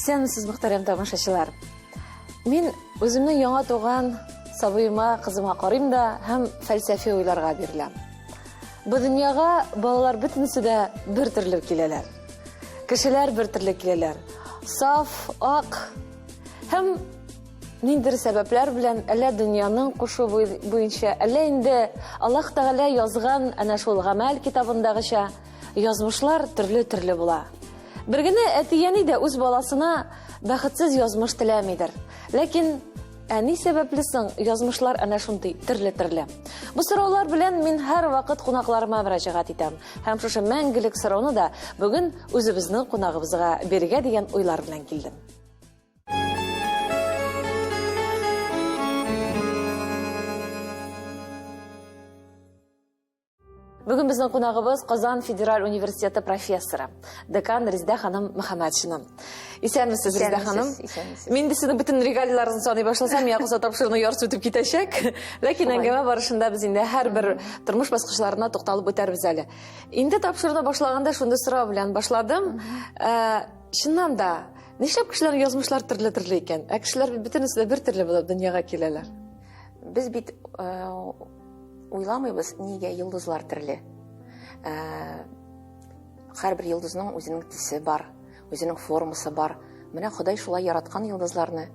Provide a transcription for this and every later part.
Исәнмесез, мөхтәрәм тамашачылар. Мин үземнең яңа туган сабыема, кызыма карыйм да һәм фәлсәфи уйларга биреләм. Бу дөньяга балалар бөтенесе дә бер төрле киләләр. Кешеләр бер төрле киләләр. Саф, ак һәм ниндидер сәбәпләр белән әллә дөньяның кушуы буенча, әллә инде Аллаһ Тәгалә язган әнә шул гамәл китабындагыча язмышлар төрле-төрле була. Бер генә әти-әни дә үз баласына бәхетсез язмыш теләмидер. Ләкин ә ни сәбәпле соң язмышлар әнә шундый төрле-төрле? Бу сораулар белән мин һәрвакыт кунакларыма мөрәҗәгать итәм. Һәм шушы мәңгелек сорауны да бүген үзебезнең кунагыбызга бирергә дигән уйлар белән килдем. Бүген безнең кунагыбыз Казан федераль университеты профессоры, декан Резидә ханым Мөхәммәтшина. Исәнмесез, Резидә ханым. Исәнмесез. Мин дә сезнең бөтен регалияләрегезне саный башласам, миңа калса тапшыруны ярты үтеп китәчәк. Ләкин әңгәмә барышында без инде һәрбер тормыш баскычларына тукталып үтәрбез әле. Инде тапшыруны башлаганда шундый сорау белән башладым. Э, чыннан да, нишләп кешеләрнең язмышлары төрле-төрле икән? Ә кешеләр бит бөтенесе дә бер төрле булып дөньяга киләләр. Без бит э, Уйламыйбыз, нигә йолдызлар төрле. Ә, һәрбер йолдызның үзенең төсе бар, үзенең формасы бар. Менә Ходай шулай яраткан йолдызларны.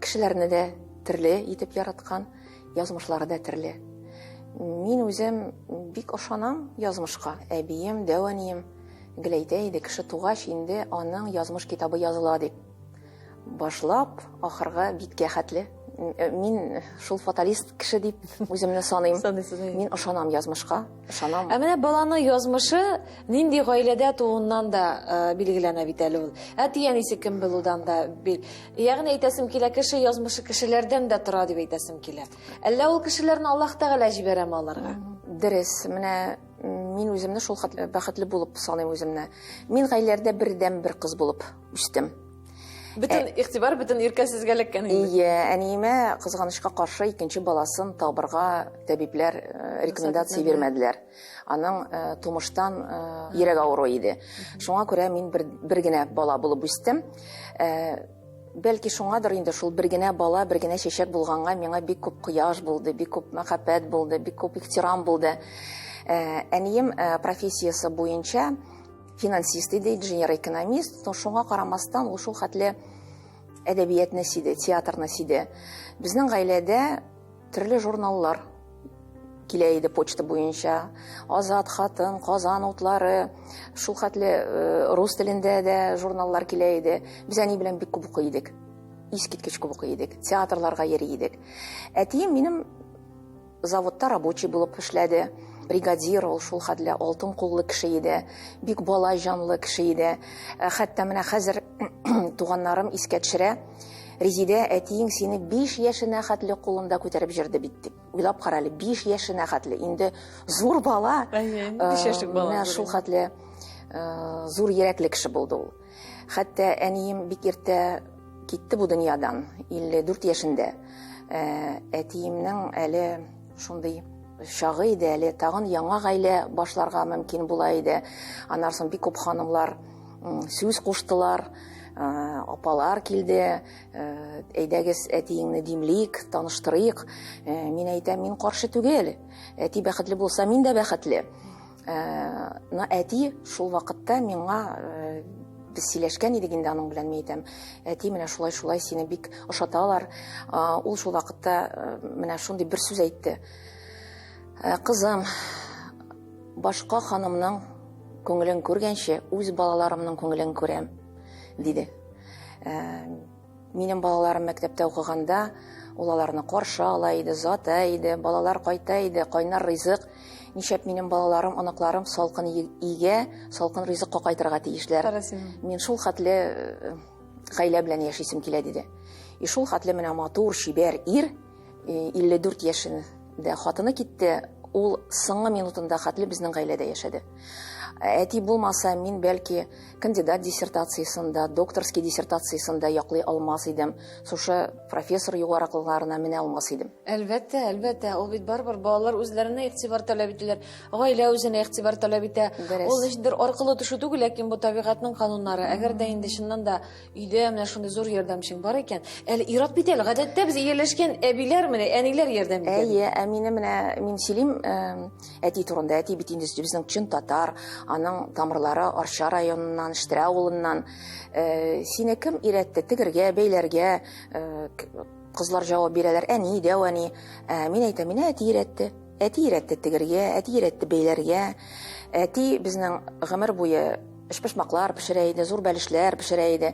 Кешеләрне дә төрле итеп яраткан, язмышлары да төрле. Мин үзем бик ышанам язмышка. Әбием, дәү әнием гел әйтә иде, кеше тугач инде аның язмыш китабы языла дип. Башлап, ахыргы биткә хәтле. Э, мин шул фаталист кеше дип үземне саныйм. Саныйсыз, Мин ышанам язмышка, ышанам. Ә менә баланың язмышы нинди гаиләдә тууыннан да э, билгеләнә бит әле ул. Әти-әнисе кем булудан да бил. Ягъни әйтәсем килә, кеше язмышы кешеләрдән дә тора дип әйтәсем килә. Әллә ул кешеләрне Аллаһ Тәгалә җибәрәме аларга? Дөрес, менә мин үземне шул хәтле бәхетле булып саныйм үземне. Мин гаиләдә бердән-бер кыз булып үстем. Бөтен э, игътибар, бөтен иркә сезгә эләккән инде. Ие, әниемә кызганычка каршы икенче баласын табырга табибләр э, рекомендация бирмәделәр. Аның э, тумыштан йөрәк авыруы иде. Шуңа күрә мин бер, бер генә бала булып үстем. Бәлки шуңадыр инде шул бер генә бала, бер генә чәчәк булганга миңа бик күп кояш булды, бик күп мәхәббәт булды, бик күп ихтирам булды. Әнием профессиясе буенча финансист иде, инженер-экономист, но шуңа карамастан ул шул хәтле әдәбиятны сиде, театрны сиде. Безнең гаиләдә төрле журналлар килә иде почта буенча. Азат хатын, Казан утлары, шул хәтле э, рус телендә дә журналлар килә иде. Без әни белән бик күп укый идек. Искиткеч күп укый идек. Театрларга йөри идек. Әтием минем Заводта рабочий булып эшләде. Бригадир ул шул хәтле алтын куллы кеше иде. Бик бала җанлы кеше иде. Э, хәтта менә хәзер туганнарым искә төшерә. Резидә, әтиең сине 5 яшенә хәтле кулында күтәреп җөрде бит дип. Уйлап кара әле, 5 яшенә хәтле. Инде зур бала. Әйе, 5 э, яшьлек бала. Менә шул хәтле э, зур йөрәкле кеше булды ул. Хәтта әнием бик иртә китте бу дөньядан, 54 яшендә. Ә, әтиемнең әле шундый чагы иде, әле тагын яңа гаилә башларга мөмкин була иде. Аннан соң бик күп ханымлар сүз куштылар, апалар килде, әйдәгез әтиеңне димлик, таныштырыйк. Мин әйтәм, мин каршы түгел. Әти бәхетле булса, мин дә бәхетле. Э, но әти шул вакытта миңа э, без сөйләшкән идек инде аның белән мин әйтәм әти менә шулай шулай сине бик ошаталар э, ул шул вакытта менә шундый бер сүз әйтте кызым башка ханымның күңелен күргәнче үз балаларымның күңелен күрәм диде Минем балаларым мәктәптә укыганда, ул аларны каршы ала иде, зата иде, балалар кайта иде, кайнар ризык. Нишләп минем балаларым, оныкларым салкын өйгә, салкын ризыкка кайтырга тиешләр? Мин шул хәтле э, гаилә белән яшисем килә, диде. И шул хәтле менә матур, чибәр ир, 54 э, яшендә хатыны китте, ул соңгы минутында хәтле безнең гаиләдә яшәде. Әти булмаса, мин бәлки кандидат диссертациясен дә, докторский диссертациясен дә яклый алмас идем. Шушы профессор югарылыкларына менә алмас идем. Әлбәттә, әлбәттә, ул бит барыбер балалар үзләренә игътибар таләп итәләр, гаилә үзенә игътибар таләп итә. Ул ничектер аркылы төшү түгел, ләкин бу табигатьнең кануннары. Әгәр дә инде чыннан да Өйдә менә шундый зур ярдәмчең бар икән. Әле ир-ат бит әле, гадәттә без ияләшкән әбиләр менә, әниләр ярдәм итә. Әйе, ә мине менә мин сөйлим әти турында. Әти бит инде безнең чын татар, аның тамырлары Арча районыннан, Штерә авылыннан. Сине кем өйрәтте тегергә, бәйләргә? Кызлар җавап бирәләр, әни, дәү әни. Мин әйтәм, мине әти өйрәтте. Әти өйрәтте тегергә, әти өйрәтте бәйләргә. Әти безнең гомер буе өчпочмаклар пешерә иде, зур бәлешләр пешерә иде.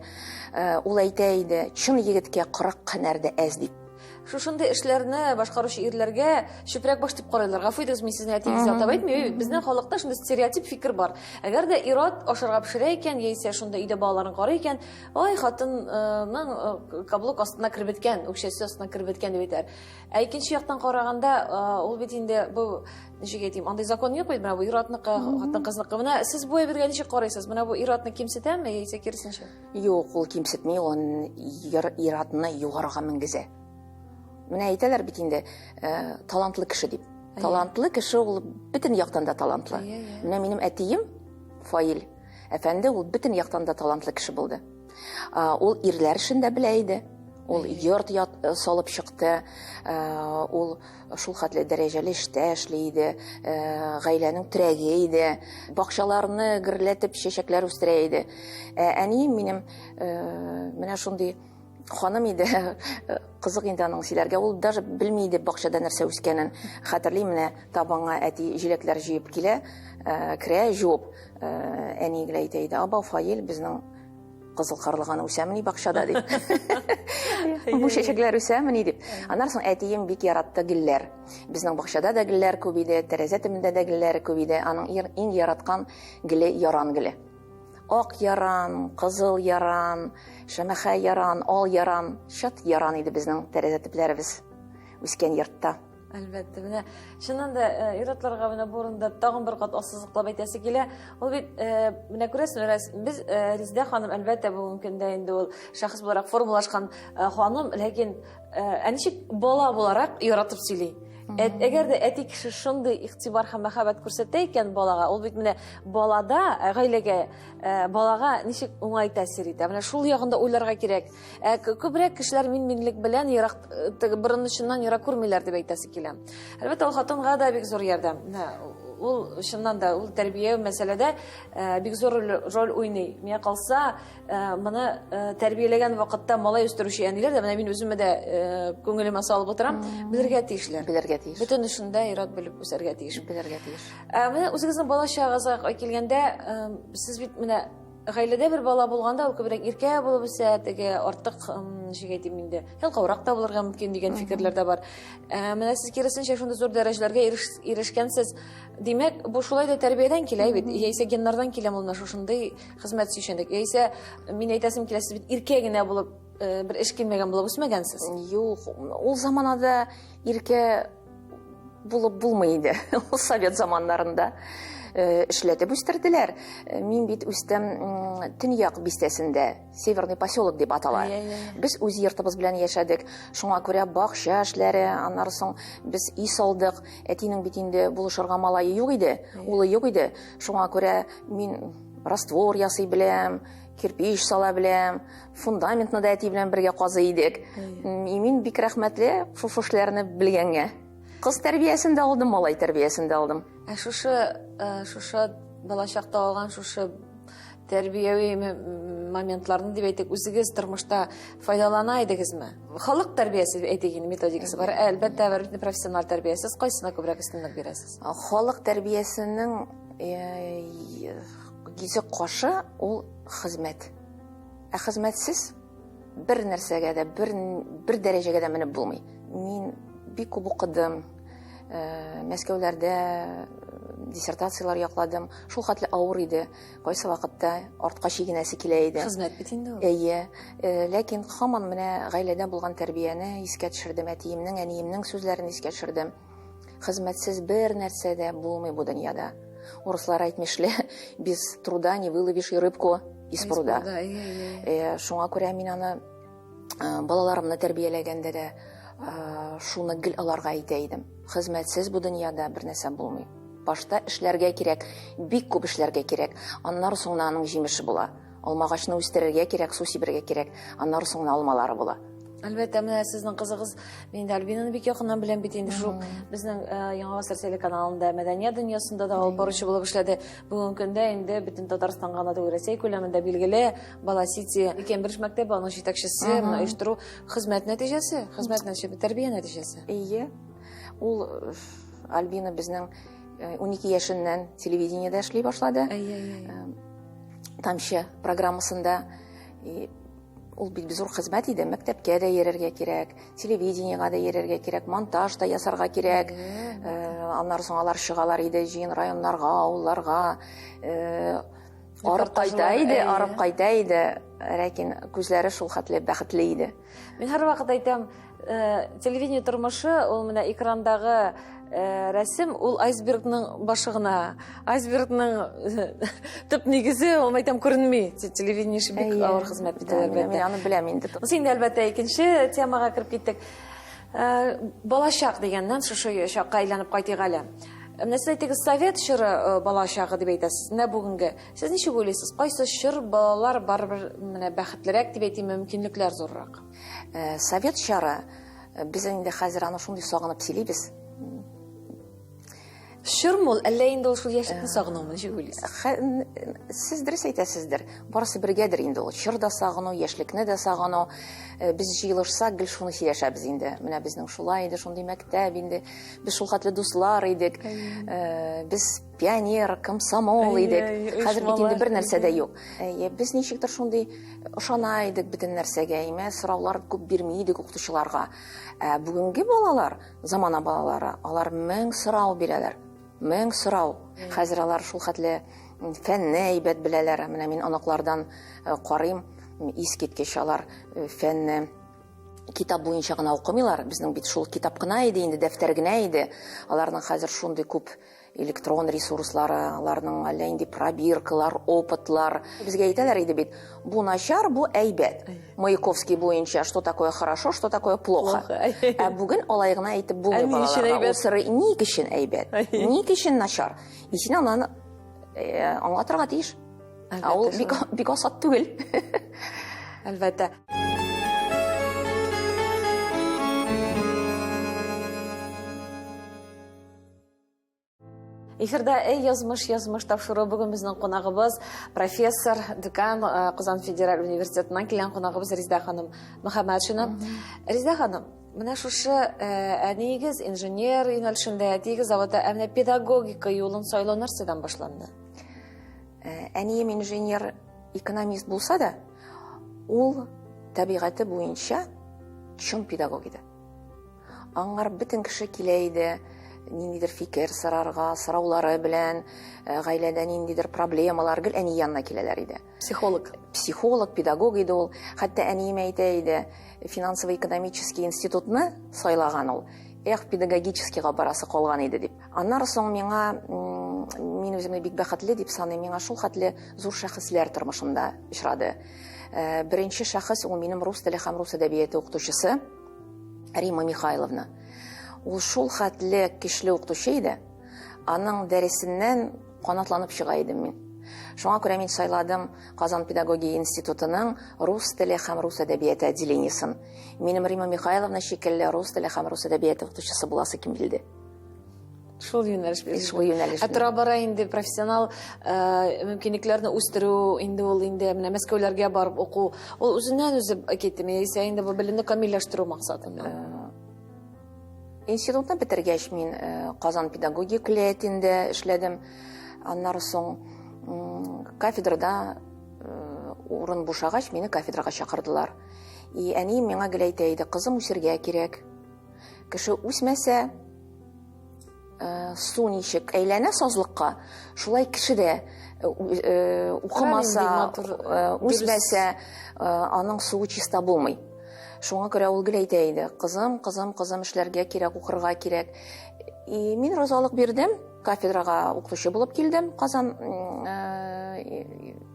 Э, ул әйтә иде, чын егеткә 40 һөнәр дә әз дип. Шушындый эшләрне башкаручы ирләргә чүпрәк баш дип карыйлар. Гафу итегез, мин сезне әтиегезгә атап әйтмим. Безнең халыкта шундый стереотип фикер бар. Әгәр дә ир-ат ашарга пешерә икән, яисә шунда өйдә балаларын карый икән, ой, хатынның э, каблук астына кереп беткән, үкчәсе астына кереп беткән дип әйтәр. Ә икенче яктан караганда, ул бит инде бу ничек әйтим, андый закон юк бит, менә бу ир-атныкы, хатын-кызныкы. Менә сез бу әйбергә ничек карыйсыз? Менә бу ир-атны кимсетәме яисә киресенчә? Юк, ул кимсетми, ул ир-атны югарыга менгезә. Менә әйтәләр бит инде, э, талантлы кеше дип. Талантлы кеше ул бөтен яктан да талантлы. Менә минем әтием Фаил әфәнде ул бөтен яктан да талантлы кеше булды. Ул ирләр эшен дә белә иде. Ул йорт э, салып чыкты, э, ул шул хәтле дәрәҗәле эштә эшли иде, э, гаиләнең терәге иде, бакчаларны гөрләтеп чәчәкләр үстерә иде. Ә әнием минем менә шундый ханым иде, кызык инде аның сөйләргә, ул даже белми иде бакчада нәрсә үскәнен. Хәтерлим, менә табанга әти җиләкләр җыеп килә, керә, җуып. Әни гел әйтә иде, абау, Фаил, безнең кызыл карлыган үсәмени бакчада дип. Бу чәчәкләр үсәмени дип. Аннан соң әтием бик яратты гөлләр. Безнең бакчада да гөлләр күп иде, тәрәзә төбендә дә гөлләр күп иде. Аның иң яраткан гөле яран гөле. Ак яран, кызыл яран, шәмәхә яран, ал яран, чат яран иде безнең тәрәзә төпләребез үскән йортта. Әлбәттә, менә чыннан да э, ир-атларга менә бу урында тагын бер кат ассызыклап әйтәсе килә. Ул бит э, менә күрәсең, без э, Резидә ханым әлбәттә бүгенге көндә инде ул шәхес буларак формалашкан ханым, ләкин ә ничек бала буларак яратып сөйли. Әгәр дә әти кеше шундый игътибар һәм мәхәббәт күрсәтә икән балага, ул бит менә балада, гаиләгә, балага ничек уңай тәэсир итә. Менә шул ягында уйларга кирәк. Ә күбрәк кешеләр мин-минлек белән ерак э, теге борын очыннан ерак күрмиләр дип әйтәсе килә. Әлбәттә, ул хатынга да бик зур ярдәм. Ул чыннан да ул тәрбия мәсьәләдә э, бик зур роль уйный. Миңа калса, э, моны тәрбияләгән вакытта малай үстерүче әниләр дә, менә мин үземә дә күңелемә салып утырам, белергә тиешләр. Белергә тиеш. Бөтен эшендә ир-ат белеп үсәргә тиеш. Белергә тиеш. Менә үзегезнең бала чагыгызга килгәндә, сез бит менә Гаиләдә бер бала булганда ул күбрәк иркә булып үсә, теге артык, ничек әйтим инде, ялкаурак та булырга мөмкин дигән фикерләр дә бар. Ә, менә сез киресенчә шундый зур дәрәҗәләргә ирешкәнсез. Димәк, бу шулай да тәрбиядән килә бит, яисә геннардан килә ул менә шушындый хезмәт сөючәнлек. Яисә мин әйтәсем килә, сез бит иркә генә булып, э, бер эш килмәгән булып үсмәгәнсез. Юк, ул заманада иркә булып булмый иде. Ул совет заманнарында э, эшләтеп үстерделәр. Э, мин бит үстем Төньяк бистәсендә, Северный поселок дип атала. Без үз йортыбыз белән яшәдек. Шуңа күрә бакча эшләре, аннары соң без өй салдык. Әтинең бит инде булышырга малае юк иде, улы юк иде. Шуңа күрә мин раствор ясый беләм, кирпич сала беләм, фундаментны да әти белән бергә казый идек. И мин бик рәхмәтле шушы эшләрне белгәнгә. Кыз тәрбиясен дә алдым, малай тәрбиясен дә алдым. Ә шушы, э, шушы балачакта алган шушы тәрбияви моментларны дип әйтик, үзегез тормышта файдалана идегезме? Халык тәрбиясе дип әйтик инде, методикасы бар. Әлбәттә, бар бит профессиональ тәрбия. Сез кайсына күбрәк өстенлек бирәсез? Халык тәрбиясенең э, йөзек кашы ул хезмәт. Ә хезмәтсез бер нәрсәгә дә, бер, бер дәрәҗәгә дә менеп булмый. Мин бик күп укыдым, э, Мәскәүләрдә э, диссертацияләр якладым. Шул хәтле авыр иде. Кайсы вакытта артка чигенәсе килә иде. Хезмәт бит инде ул. Әйе. Э, ләкин һаман менә гаиләдә булган тәрбияне искә төшердем, әтиемнең, әниемнең сүзләрен искә төшердем. Хезмәтсез бер нәрсә дә булмый бу дөньяда. Урыслар әйтмешли, без труда не выловишь и рыбку из пруда. Шуңа күрә мин аны балаларымны тәрбияләгәндә дә шуны гел аларга әйтә идем. Хезмәтсез бу дөньяда бер нәрсә булмый. Башта эшләргә кирәк, бик күп эшләргә кирәк. Аннары соң аның җимеше була. Алмагачны үстерергә кирәк, су сибергә кирәк. Аннары соң алмалары була. Әлбәттә, менә сезнең кызыгыз, мин инде Альбинаны бик якыннан беләм бит инде шул безнең Яңа гасыр телеканалында мәдәният дөньясында да алып баручы булып эшләде. Бүгенге көндә инде бөтен Татарстанга гына түгел, Рәсәй күләмендә билгеле Бала Сити Кембридж мәктәбе, аның җитәкчесе, менә оештыру хезмәт нәтиҗәсе, хезмәт нәтиҗәсе, тәрбия нәтиҗәсе. Әйе. Ул Альбина безнең 12 яшеннән телевидениедә эшли башлады. Әйе, әйе. Тамчы программасында. Ул бит зур хезмәт иде, мәктәпкә дә йөрергә кирәк, телевидениегә дә йөрергә кирәк, монтаж да ясарга кирәк. Аннары соң алар чыгалар иде җыен районнарга, авылларга. Арып кайта иде, арып кайта иде, ләкин күзләре шул хәтле бәхетле иде. Мин һәрвакыт әйтәм, телевидение тормышы ул менә экрандагы рәсем, ул айсбергның башы гына. Айсбергның төп нигезе, ул әйтәм, күренми. Телевидение эше бик авыр хезмәт бит, әлбәттә. Мин аны беләм инде. Без инде, әлбәттә, икенче темага кереп киттек. Балачак дигәннән шушы чакка әйләнеп кайтыйк әле. Менә сез әйтегез, совет чоры балачагы дип әйтәсез. Менә бүгенге. Сез ничек уйлыйсыз, кайсы чор балалар барыбер менә бәхетлерәк дип әйтим, мөмкинлекләр зуррак? Совет чоры, без инде хәзер аны шундый сагынып сөйлибез. Чормы ул, әллә инде ул шул яшьлекне сагынумы, ничек уйлыйсыз? Сез дөрес әйтәсездер. Барысы бергәдер инде ул. Чор да сагыну, яшьлекне дә сагыну. Без җыелышсак, гел шуны сөйләшәбез инде. Менә безнең шулай иде, шундый мәктәп инде. Без шул хәтле дуслар идек. Без пионер, комсомол идек. Хәзер бит инде бер нәрсә дә юк. Без ничектер шундый ышана идек бөтен нәрсәгә, имә сораулар күп бирми идек укытучыларга. Ә бүгенге балалар, замана балалары, алар мең сорау бирәләр. Мең сорау. Хәзер алар шул хәтле фәнне әйбәт беләләр. Менә мин оныклардан карыйм, искиткеч алар фәнне китап буенча гына укымыйлар. Безнең бит шул китап кына иде инде, дәфтәр генә иде. Аларның хәзер шундый күп электрон ресурслары, аларның әллә инде пробиркалар, опытлар. Безгә әйтәләр иде бит, бу начар, бу әйбәт. Маяковский буенча, что такое хорошо, что такое плохо. Ә бүген алай гына әйтеп булмый балаларга. Ул сыры ник өчен әйбәт, ник өчен начар. И син аны аңлатырга тиеш. Ә ул бик, бик асат түгел. Әлбәттә. Эфирда Эй, язмыш, язмыш тапшыруы. Бүген безнең кунагыбыз профессор, декан, Казан федераль университетыннан килгән кунагыбыз Резеда ханым Мөхәммәтшина. Резеда ханым, менә шушы әниегез инженер юнәлешендә, әтиегез заводта, ә менә педагогика юлын сайлау нәрсәдән башланды? Әнием инженер, экономист булса да, ул табигате буенча чын педагог иде. Аңар бөтен кеше килә иде, ниндидер фикер сорарга, сораулары белән, гаиләдә ниндидер проблемалар, гел әни янына киләләр иде. Психолог. Психолог, педагог иде ул. Хәтта әнием әйтә иде, финансово-экономический институтны сайлаган ул. Эх, педагогическийга барасы калган иде дип. Аннары соң миңа, мин үземне бик бәхетле дип саныйм, миңа шул хәтле зур шәхесләр тормышымда очрады. Беренче шәхес ул минем рус теле һәм рус әдәбияты укытучысы Рима Михайловна. Ул шул хәтле көчле укытучы иде. Аның дәресеннән канатланып чыга идем мин. Шуңа күрә мин сайладым Казан педагогия институтының рус теле һәм рус әдәбияты отделениесен. Минем Рима Михайловна шикелле рус теле һәм рус әдәбияты укытучысы буласы килде. Шул юнәлеш бирелде. Шул юнәлеш. Ә тора бара инде профессионал мөмкинлекләрне үстерү, инде ул инде менә Мәскәүләргә барып уку, ул үзеннән үзе китте, яисә инде бу белемне камилләштерү максатыннан. Институтны бетергәч, мин Казан педагогия көллиятендә эшләдем. Аннары соң кафедрада урын бушагач, мине кафедрага чакырдылар. И әнием миңа гел әйтә иде, кызым, үсергә кирәк. Кеше үсмәсә, су ничек әйләнә сазлыкка, шулай кеше дә укымаса, үсмәсә, аның суы чиста булмый. Шуңа күрә ул гел әйтә иде, кызым, кызым, кызым, эшләргә кирәк, укырга кирәк. И мин ризалык бирдем. Кафедрага укытучы булып килдем Казан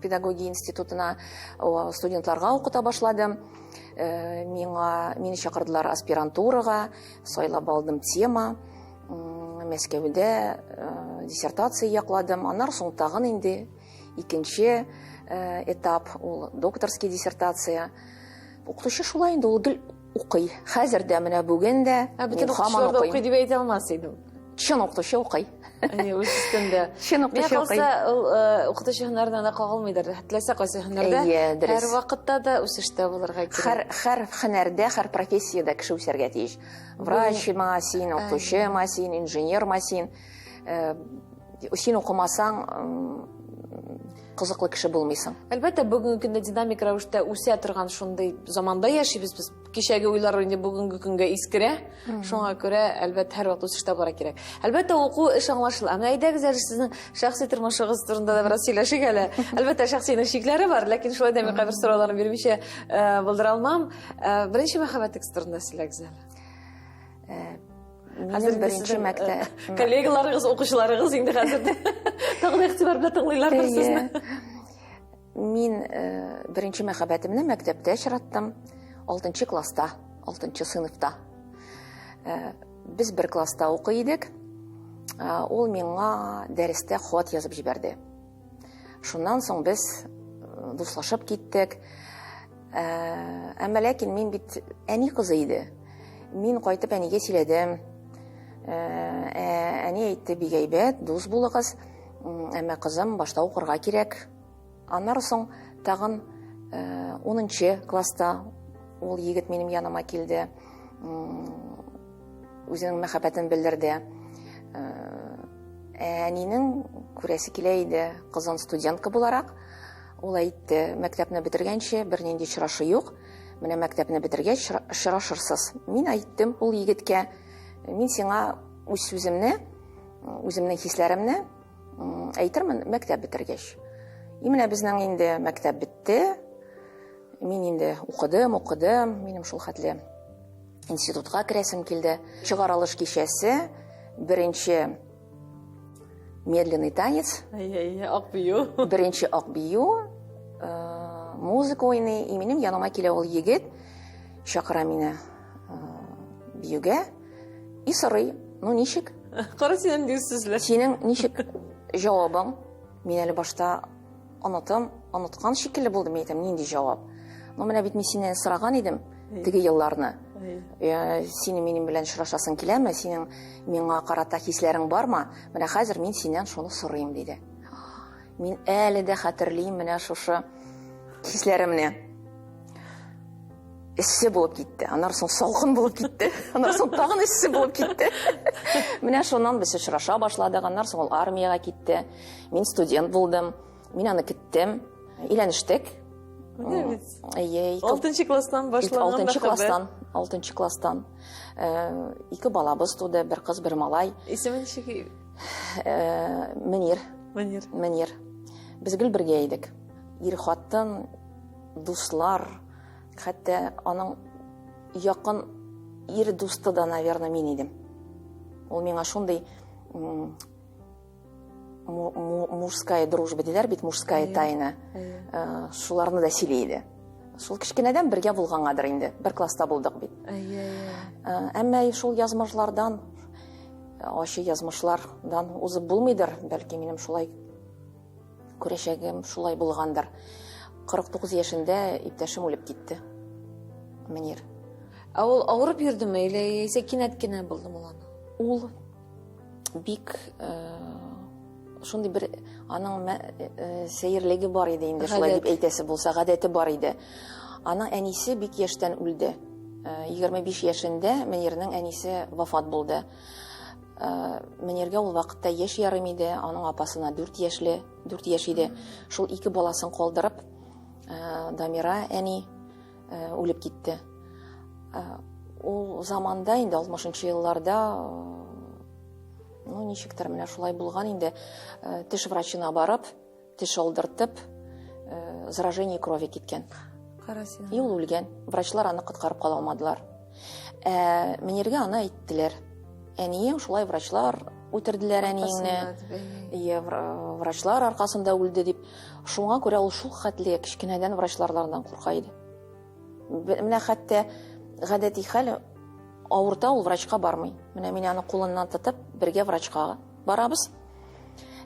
педагогия институтына, студентларга укыта башладым. Миңа мине чакырдылар аспирантурага, сайлап алдым тема. Мәскәүдә диссертация якладым. Аннан соң тагын инде икенче этап, ул докторский диссертация. Укытучы шулай инде ул гел укый. Хәзер дә менә бүген дә бөтен укытучылар да укый дип әйтә алмас идем. Чын укытучы укый. Әйе, үз өстендә. Чын укытучы укый. Миңа калса, ул укытучы һөнәренә дә кагылмыйдыр. Теләсә кайсы һөнәрдә һәр вакытта да үсештә булырга кирәк. Һәр һөнәрдә, һәр профессиядә кеше үсәргә тиеш. Врач ма син, укытучы ма син, инженер ма син. Син укымасаң, кызыклы кеше булмыйсың. Әлбәттә, бүгенге көндә динамик рәвештә үсә торган шундый заманда яшибез без. Кичәге уйлар инде бүгенге көнгә искерә. Шуңа күрә, әлбәттә, һәрвакыт үсештә бара кирәк. Әлбәттә, уку эш аңлашыла. Менә әйдәгез әле сезнең шәхси тормышыгыз турында да бераз сөйләшик әле. Әлбәттә, шәхсинең чикләре бар, ләкин шулай да мин кайбер сорауларны бирмичә булдыра алмам. Беренче мәхәббәтегез турында сөйләгез әле. Хәзер беренче мәктәп. Коллегаларыгыз, укучыларыгыз инде хәзер тагын игътибар белән тыңлыйлардыр сезне. Мин беренче мәхәббәтемне мәктәптә очраттым. 6 класста, 6 сыйныфта. Без бер класста укый идек. Ул миңа дәрестә хат язып җибәрде. Шуннан соң без дуслашып киттек. Әмма ләкин мин бит әни кызы иде. Мин кайтып әнигә сөйләдем. Әни әйтте, бик әйбәт, дус булыгыз. Әмма кызым, башта укырга кирәк. Аннары соң тагын 10 класста ул егет минем яныма килде. Үзенең мәхәббәтен белдерде. Әнинең күрәсе килә иде кызын студентка буларак. Ул әйтте, мәктәпне бетергәнче бернинди очрашу юк. Менә мәктәпне бетергәч очрашырсыз. Мин әйттем ул егеткә, мин сиңа үз сүземне, үземнең хисләремне әйтермен мәктәп бетергәч. И менә безнең инде мәктәп бетте. Мин инде укыдым, укыдым. Минем шул хәтле институтка керәсем килде. Чыгарылыш кичәсе, беренче медленный танец. Әй-әй, ак бию. Беренче ак бию, музыка уйный, и минем яныма килә ул егет, чакыра мине биюгә и сорый, ну ничек? Кара синең нинди сүзләр. Синең ничек җавабың? Мин әле башта онытым, оныткан шикелле булды, мин әйтәм, нинди җавап? Ну, менә бит мин синнән сораган идем теге елларны. Синең минем белән очрашасың киләме? Синең миңа карата хисләрең бармы? Менә хәзер мин синнән шуны сорыйм, диде. Мин әле дә хәтерлим менә шушы хисләремне. Эссе булып китте, аннан соң салкын булып китте, аннан соң тагын эссе булып китте. Менә шуннан без очраша башладык, аннан соң ул армиягә китте. Мин студент булдым, мин аны көттем, өйләнештек. Менә бит. Әйе, 6 класстан башланган 6 класстан, 6 класстан. Ике балабыз туды, бер кыз, бер малай. Исеме ничек? Мөнир. Мөнир. Мөнир. Без гел бергә идек. Ир хатын, дуслар, хәтта аның якын ир дусты да, наверное, мин идем. Ул миңа шундый мужская дружба диләр бит, мужская тайна. Шуларны да сөйли иде. Шул кечкенәдән бергә булгангадыр инде. Бер класста булдык бит. Әмма шул язмышлардан, ачы язмышлардан узып булмыйдыр. Бәлки минем шулай күрәчәгем шулай булгандыр. 49 яшендә иптәшем үлеп китте. Мөнир. Ә ул авырып йөрдеме или яисә кинәт кенә булдымы ул аны? Ул бик шундый бер аның сәерлеге бар иде инде, шулай дип әйтәсе булса, гадәте бар иде. Аның әнисе бик яшьтән үлде. 25 яшендә Мөнирнең әнисе вафат булды. Мөниргә ул вакытта яшь ярым иде, аның апасына 4 яшьле, 4 яшь иде. Шул ике баласын калдырып, Дамира әни үлеп китте. Ул заманда инде 60 елларда, ну, ничектер менә шулай булган инде, теш врачына барып, теш алдыртып, заражение крови киткән. Кара син. И ул үлгән. Врачлар аны коткарып кала алмадылар. Мөниргә аны әйттеләр. Әниең шулай врачлар үтерделәр әниеңне. Ие, врачлар аркасында үлде дип. Шуңа күрә ул шул хәтле кечкенәдән врачлардан курка иде. Менә хәтта гадәти хәл авырта ул врачка бармый. Менә мин аны кулыннан тотып бергә врачка барабыз.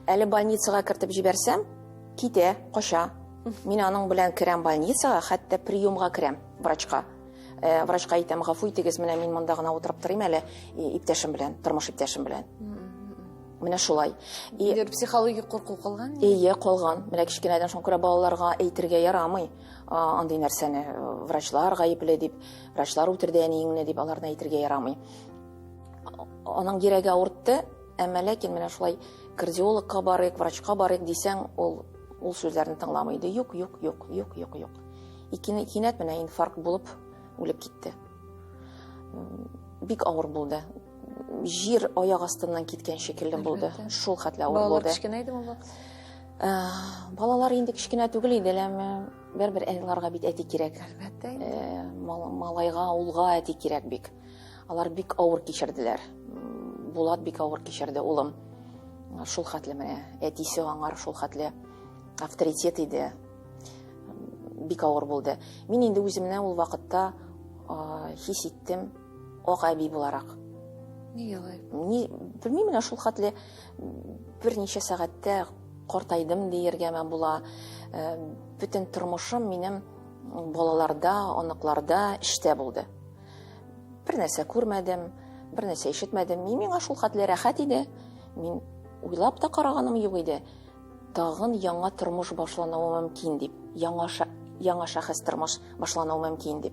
Әле больницага кертеп җибәрсәм, китә, кача. Мин аның белән керәм больницага, хәтта приемга керәм врачка. Э, врачка әйтәм, гафу итегез, менә мин монда гына утырып торыйм әле иптәшем белән, тормыш иптәшем белән. Менә шулай. И психологик курку калган? Ие, калган. Менә кечкенәдән шуңа күрә балаларга әйтергә ярамый андый нәрсәне. Э, врачлар гаепле дип, врачлар үтерде әниеңне дип аларны әйтергә ярамый. Аның йөрәге авыртты, әмма ләкин менә шулай кардиологка барыйк, врачка барыйк дисәң, ул ул сүзләрне тыңламый иде. Юк, юк, юк, юк, юк, юк. Икене кинәт менә инфаркт булып үлеп китте. Бик авыр булды. Җир аяк астыннан киткән шикелле булды. Шул хәтле авыр булды. Балалар кечкенә иде ул вакыт? Э, балалар инде кечкенә түгел иде, әмма бер-бер аларга бит әти кирәк. Әлбәттә инде. Э, малайга, улга әти кирәк бик. Алар бик авыр кичерделәр. Булат бик авыр кичерде, улым. Шул хәтле менә әтисе аңар шул хәтле авторитет иде. Бик авыр булды. Мин инде үземне ул вакытта хис иттем ак әби буларак. Нигә алай? Ни, белмим, менә шул хәтле берничә сәгатьтә картайдым диергәме була. Э, бөтен тормышым минем балаларда, оныкларда, эштә булды. Бер нәрсә күрмәдем, бер нәрсә ишетмәдем. Мин миңа шул хәтле рәхәт иде. Мин уйлап та караганым юк иде. Тагын яңа тормыш башлануы мөмкин дип, яңа яңа шәхес тормыш башлануы мөмкин дип.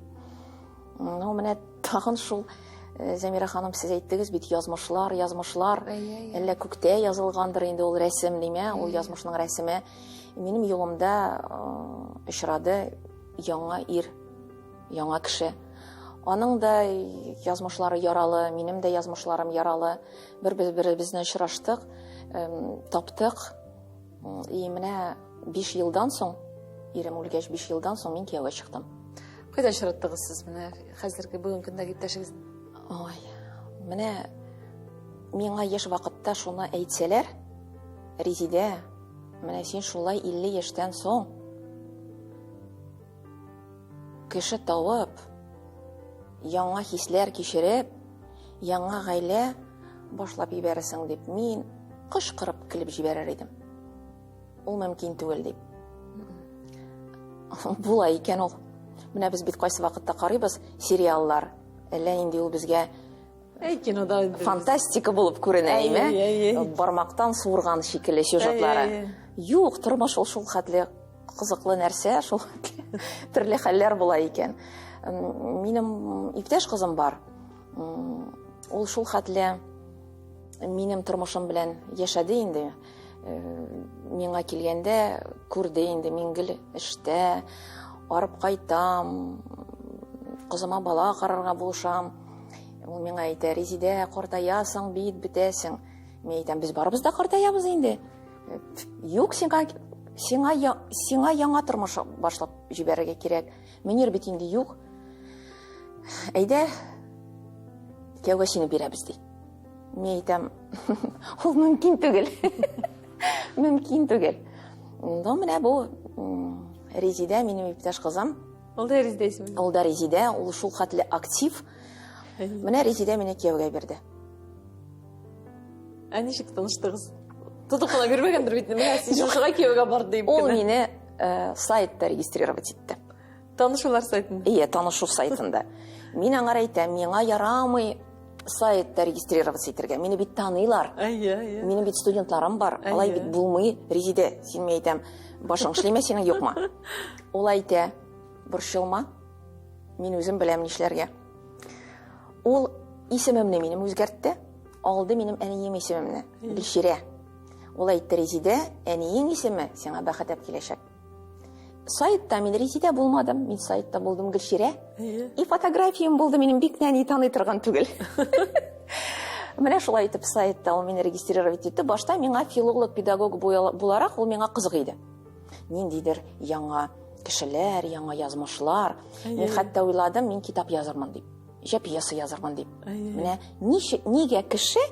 Ну, менә тагын шул э, Зәмирә ханым, сез әйттегез бит, язмышлар, язмышлар. Әллә күктә язылгандыр инде ул рәсем, димә, ул язмышның рәсеме. Минем юлымда э, очрады яңа ир, яңа кеше. Аның да язмышлары яралы, минем дә язмышларым яралы. Бер беребезне очраштык, таптык. И менә 5 елдан соң, ирем үлгәч 5 елдан соң мин кияүгә чыктым. Кайда очраттыгыз сез менә хәзерге бүгенге көндәге иптәшегезне? Ой, менә миңа яшь вакытта шуны әйтсәләр, Резидә, менә син шулай 50 яшьтән соң Кеше табып, яңа хисләр кичереп, яңа гаилә башлап җибәрерсең дип, мин кычкырып көлеп җибәрер идем. Ул мөмкин түгел дип. Була икән ул. Менә без бит кайсы вакытта карыйбыз сериаллар. Әллә нинди ул безгә Әй, кинода инде. Фантастика булып күренә, әйме? Бармактан суырган шикелле сюжетлары. Юк, тормыш ул шул хәтле кызыклы нәрсә, шул төрле хәлләр була икән. Минем иптәш кызым бар. Ул шул хәтле минем тормышым белән яшәде инде. Э, миңа килгәндә күрде инде, мин гел эштә, арып кайтам, кызыма бала карарга булышам. Ул миңа әйтә, Резидә, картаясың бит, бетәсең. Мин әйтәм, без барыбыз да картаябыз инде. Юк, сиңа сиңа сиңа яңа тормыш башлап җибәрергә кирәк. Мөнир бит инде юк. Әйдә, кияүгә сине бирәбез ди. Мин әйтәм, ул мөмкин түгел. Мөмкин түгел. Ну, менә бу Резидә минем иптәш кызым. Ул да Резидә исеме. Ул да Резидә, ул шул хәтле актив. Менә Резидә мине кияүгә бирде. Ә ничек таныштыгыз? Тотып кына бирмәгәндер бит, менә син шушыга кияүгә бар дип. Ул мине э, сайтта регистрировать итте. Танышулар сайтында? Ие, танышу сайтында. Мин аңар әйтәм, миңа ярамый сайтта регистрироваться итәргә. Мине бит таныйлар. Әйе, әйе. Минем бит студентларым бар. Алай бит булмый. Резидә, син мин әйтәм, башың эшлиме синең юкмы? Ул әйтә, борчылма. Мин үзем беләм нишләргә. Ул исемемне минем үзгәртте. Алды минем әнием исемемне, Гөлчирә. Ул әйтте, Резидә, әниең исеме сиңа бәхет әп киләчәк. Сайтта мин Резидә булмадым, мин сайтта булдым Гөлчирә. И фотографиям булды минем бик нәни таный торган түгел. Менә шулай итеп сайтта ул мине регистрировать итте. Башта миңа филолог, педагог буларак ул миңа кызык иде. Ниндидер яңа кешеләр, яңа язмышлар. Мин хәтта уйладым, мин китап язырмын дип. Җә пьеса язырмын дип. Менә ничек, нигә кеше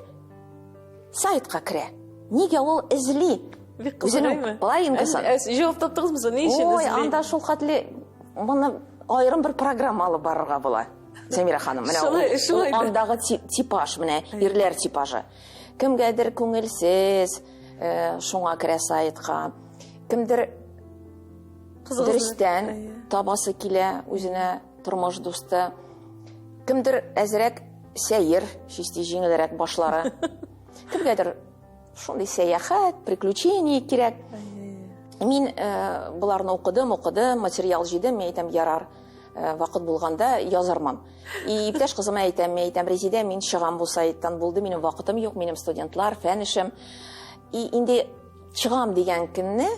сайтка керә? Нигә ул эзли? Бик кызык. Половинкасын. Җавап таптыгызмы соң? Ни өчен эзли? Ой, анда шул хәтле моны аерым бер программа алып барырга була. Сәмирә ханым, менә шулай, шулай ул андагы типаж, менә ирләр типажы. Кемгәдер күңелсез, э, шуңа керә сайтка. Кемдер дөрестән табасы килә үзенә тормыш дусты. Кемдер әзрәк сәер, чисти җиңелрәк башлары. Кемгәдер шундый сәяхәт, приключение кирәк. Мин э, боларны укыдым, укыдым, материал җыйдым, мин әйтәм, ярар, э, вакыт булганда язармын. И иптәш кызыма әйтәм, мин әйтәм, Резидә, мин чыгам бу сайттан, булды, минем вакытым юк, минем студентлар, фән эшем. И инде чыгам дигән көнне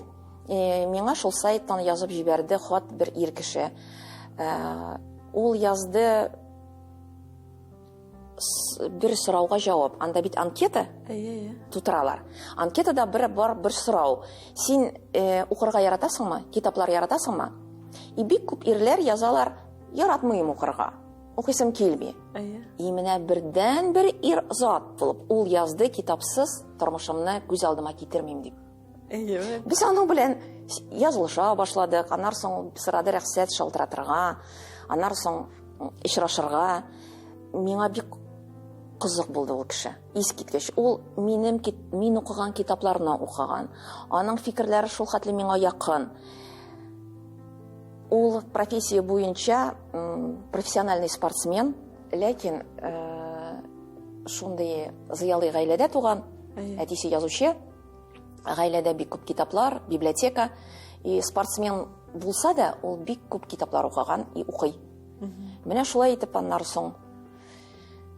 э, миңа шул сайттан язып җибәрде хат бер ир кеше. Э, ул язды бер сорауга җавап. Анда бит анкета тутыралар. Анкетада бер бар бер сорау. Син э, укырга яратасыңмы? Китаплар яратасыңмы? И бик күп ирләр язалар, яратмыйм укырга. Укыйсым килми. И менә бердән бер ир зат булып ул язды, китапсыз тормышымны күз алдыма китермим дип. Әйе. Без аның белән язылыша башладык. Аннан соң ул сорады рөхсәт шалтыратырга, аннан соң очрашырга. Миңа бик кызык булды ул кеше. Искиткеч. Ул минем мин укыган китапларны укыган. Аның фикерләре шул хәтле миңа якын. Ул профессия буенча профессиональный спортсмен, ләкин э, шундый зыялы гаиләдә туган, әтисе язучы. Гаиләдә бик күп китаплар, библиотека. И спортсмен булса да, ул бик күп китаплар укыган и укый. Менә шулай итеп аннары соң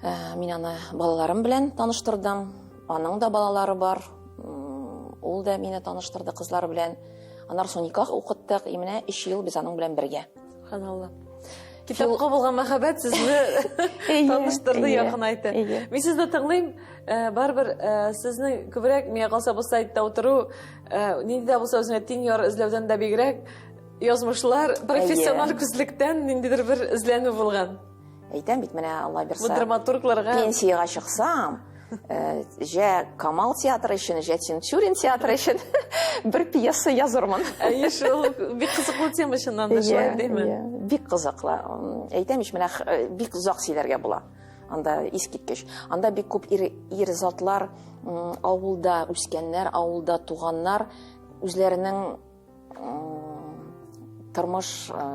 э, мин аны балаларым белән таныштырдым. Аның да балалары бар. Ул да мине таныштырды кызлары белән. Аннары соң никах укыттык. И менә 3 ел без аның белән бергә. Субханалла. Китапка булган мәхәббәт сезне таныштырды, якынайтты. Мин сезне тыңлыйм, э, барыбер э, сезнең күбрәк миңа калса бу сайтта утыру, э, нинди дә булса үзеңә тиң яр эзләүдән дә бигрәк, язмышлар профессиональ күзлектән ниндидер бер эзләнү булган. Әйтәм бит, менә Алла бирса. Бу драматургларга пенсиягә чыксам, Җә Камал театры өчен, җә Тинчурин театры өчен бер пьеса язырмын. Әйе, шул бик кызыклы тема чыннан да шулай димме? Бик кызыклы. Әйтәм ич, менә бик озак сөйләргә була. Анда искиткеч. Анда бик күп ир, ир затлар авылда үскәннәр, авылда туганнар үзләренең тормыш э,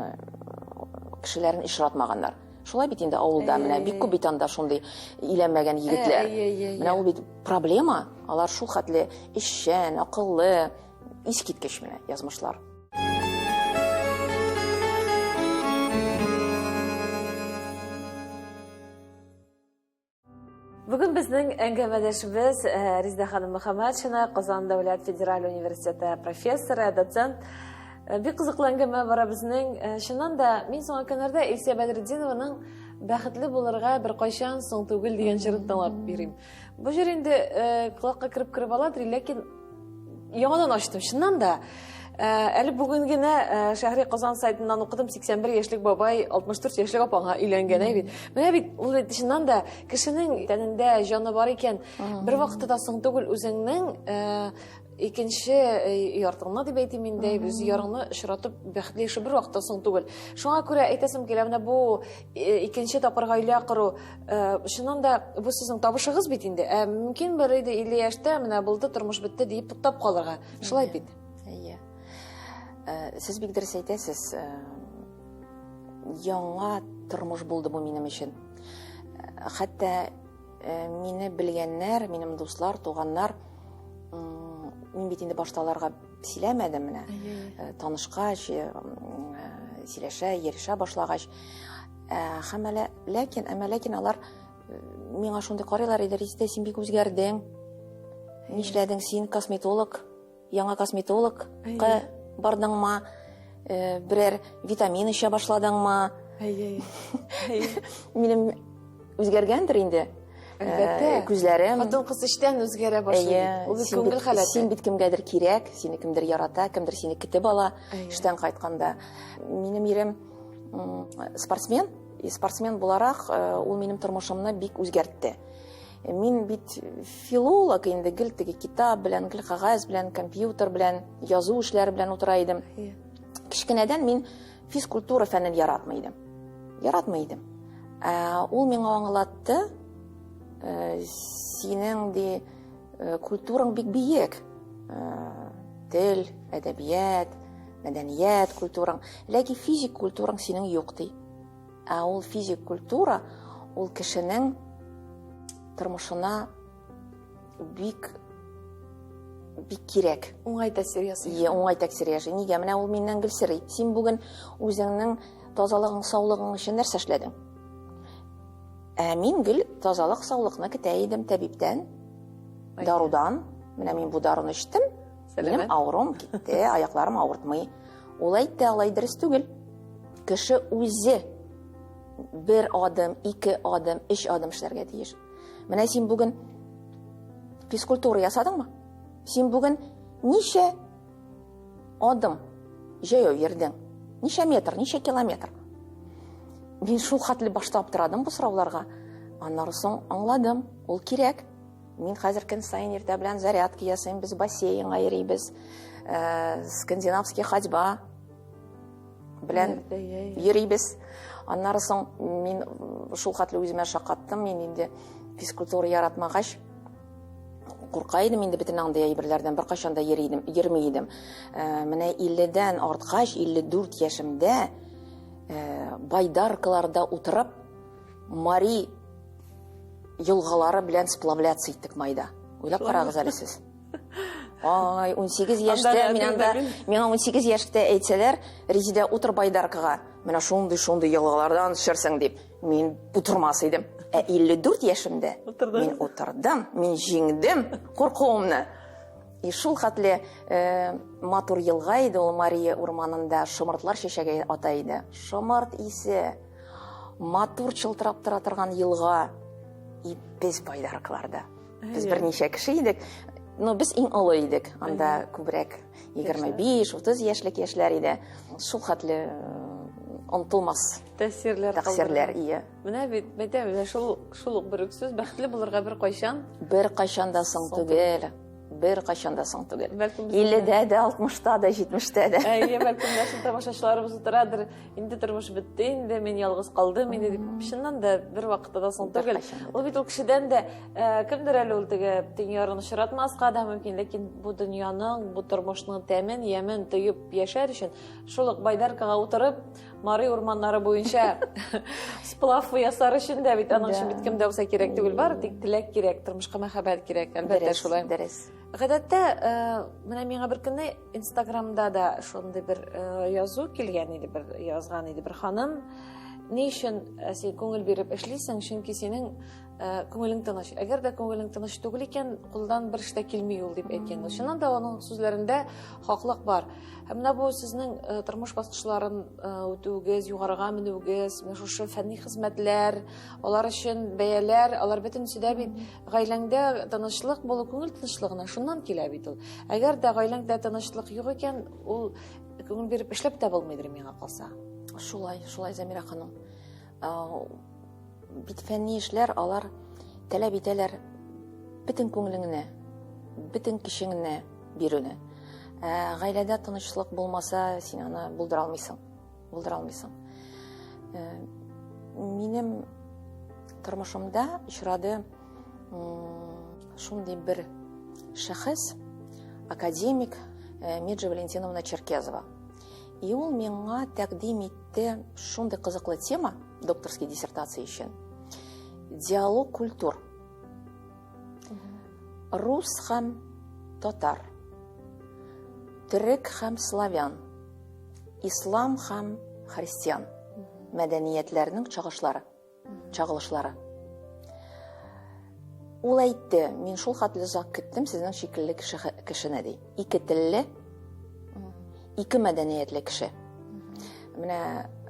кешеләрен очратмаганнар. Шулай бит инде авылда менә бик күп бит анда шундый өйләнмәгән егетләр. Менә ул бит проблема. Алар шул хәтле эшчән, акыллы, искиткеч менә язмышлар. Бүген безнең әңгәмәдәшебез э, Резидә ханым Мөхәммәтшина, Казан дәүләт федераль университеты профессоры, доцент. Э, бик кызыклы әңгәмә бара безнең. Э, чыннан да, мин соңгы көннәрдә Илсия Бәдретдинованың Бәхетле булырга беркайчан соң түгел дигән җырын тыңлап йөрим. Бу җыр инде колакка кереп-кереп аладыр, ләкин яңадан ачтым. Чыннан да, э, әле бүген генә э, Шәһри Казан сайтыннан укыдым, 81 яшьлек бабай 64 яшьлек апаңа өйләнгән, әй бит. Менә бит ул бит чыннан да кешенең тәнендә җаны бар икән, бер вакытта да соң түгел үзеңнең э, икенче яртыңны дип әйтим инде, үз ярыңны очратып бәхетле яшәү бер вакытта соң түгел. Шуңа күрә әйтәсем килә, менә бу икенче тапкыр гаилә кору Э, чыннан да бу сезнең табышыгыз бит инде. Ә мөмкин бер иде 50 яшьтә менә булды, тормыш бетте диеп туктап калырга. Шулай бит. Әйе. Э, сез бик дөрес әйтәсез. Э, яңа тормыш булды бу минем өчен. Хәтта мине белгәннәр, минем дуслар, туганнар, мин бит инде башта аларга сөйләмәдем менә. Танышкач, сөйләшә, йөрешә башлагач, Ә, һәм әле, ләкин, әмма ләкин алар э, миңа шундый карыйлар иде, Резидә, син бик үзгәрдең. Нишләдең син, косметолог, яңа косметологка бардыңмы? Э, берәр витамин эчә башладыңмы? Әйе. Минем үзгәргәндер инде. Әлбәттә. Э, күзләрем. Хатын-кыз эчтән үзгәрә башлый. Ул бит күңел халәте. Син бит кемгәдер кирәк, сине кемдер ярата, кемдер сине көтеп ала эштән кайтканда. Минем ирем спортсмен, и спортсмен буларак э, ул минем тормышымны бик үзгәртте. Мин бит филолог инде, гел теге китап белән, гел кәгазь белән, компьютер белән, язу эшләре белән утыра идем. Кечкенәдән мин физкультура фәнен яратмый идем. Яратмый идем. Ә, ул миңа аңлатты, э, синең ди э, культураң бик биек. Э, тел, әдәбият, мәдәният культураң, ләкин физик культураң синең юк ди. Ә ул физик культура, ул кешенең тормышына бик бик кирәк. Уңай тәэсир ясый. Е, уңай тәэсир ясый. Нигә? Менә ул миннән гел сорый. Син бүген үзеңнең тазалыгың, саулыгың өчен нәрсә эшләдең? Ә мин гел тазалык, саулыкны көтә идем табибтән, дарудан. Менә мин бу даруны эчтем, минем авыруым китте, аякларым авыртмый. Ул әйтте, алай дөрес түгел. Кеше үзе бер адым, ике адым, өч адым эшләргә тиеш. Менә син бүген физкультура ясадыңмы? Син бүген ничә адым җәяү йөрдең? Ничә метр, ничә километр? Мин шул хәтле башта аптырадым бу сорауларга. Аннары соң аңладым, ул кирәк. Мин хәзер көн саен иртә белән зарядка ясыйм, без бассейнга йөрибез. Э, скандинавский ходьба белән йөрибез. Аннары соң мин шул хәтле үземә шаккаттым, мин инде физкультура яратмагач, курка идем инде бөтен андый әйберләрдән, беркайчан да йөри идем, йөрми идем. Э, менә 50-дән арткач, 54 яшемдә э, байдаркаларда утырып, Мари елгалары белән сплавляться иттек майда. Уйлап карагыз әле сез. Ай, 18 яшьтә мин анда, миңа 18 яшьтә әйтсәләр, Резидә утыр байдаркага, менә шундый-шундый елгалардан төшерсең дип, мин утырмас идем. Ә 54 яшемдә мин утырдым, мин җиңдем куркуымны. И шул хәтле э, матур елга иде ул Мария урманында, шомыртлар чәчәге ата иде. Шомырт исе. Матур чылтырап тора торган елга. И без байдаркаларда. Без берничә кеше идек. Но без иң олы идек. Анда күбрәк 25-30 яшьлек яшьләр иде. Шул хәтле онытылмас тәэсирләр. Тәэсирләр, ие. Менә бит, мәйтәм, менә шул шул ук бер үк сүз, бәхетле булырга бер кайчан? Бер кайчан да соң түгел. Бер кайчан да соң түгел. Бәлкем 50-дә дә, 60-та да, 70-тә дә. Әйе, бәлкем менә шул тамашачыларыбыз утырадыр. Инде тормыш бетте инде, мин ялгыз калдым инде дип. Чыннан да бер вакытта да соң түгел. Ул бит ул кешедән дә э, кемдер әле ул теге тиң ярын очратмаска да мөмкин, ләкин бу дөньяның, бу тормышның тәмен, ямен тоеп яшәр өчен шул ук байдаркага утырып, Мари урманнары буенча сплав ясар өчен дә бит аның өчен бит кем дә булса кирәк түгел, бары тик теләк кирәк, тормышка мәхәббәт кирәк, әлбәттә шулай. Дөрес. Гадәттә, э, менә миңа бер көнне Инстаграмда да шундый бер э, язу килгән иде, бер язган иде бер ханым. Ни өчен э, син күңел биреп эшлисең? Чөнки синең күңелең тыныч. Әгәр дә күңелең тыныч түгел икән, кулдан бер эш тә килми ул дип әйткән. Чыннан да аның сүзләрендә хаклык бар. Һәм менә бу сезнең тормыш баскычларын үтүегез, югарыга менүегез, менә шушы фәнни хезмәтләр, алар өчен бәяләр, алар бөтенесе дә бит Гаиләңдә тынычлык булу күңел тынычлыгына шуннан килә бит ул. Әгәр дә гаиләңдә тынычлык юк икән, ул күңел биреп эшләп тә булмыйдыр миңа калса. Шулай, шулай, Замира ханым. Бит фәнни эшләр алар таләп итәләр бөтен күңелеңне, бөтен көчеңне бирүне. Ә гаиләдә тынычлык булмаса, син аны булдыра алмыйсың. Булдыра алмыйсың. Э, минем тормышымда очрады шундый бер шәхес, академик э, Меджа Валентиновна Черкезова. И ул миңа тәкъдим итте шундый кызыклы тема докторский диссертация өчен. Диалог культур. Рус һәм татар. Төрек һәм славян. Ислам һәм христиан мәдәниятләренең чагышлары, чагылышлары. Ул әйтте, мин шул хәтле озак көттем сезнең шикелле кеше, кешене ди. Ике телле, ике мәдәниятле кеше. Менә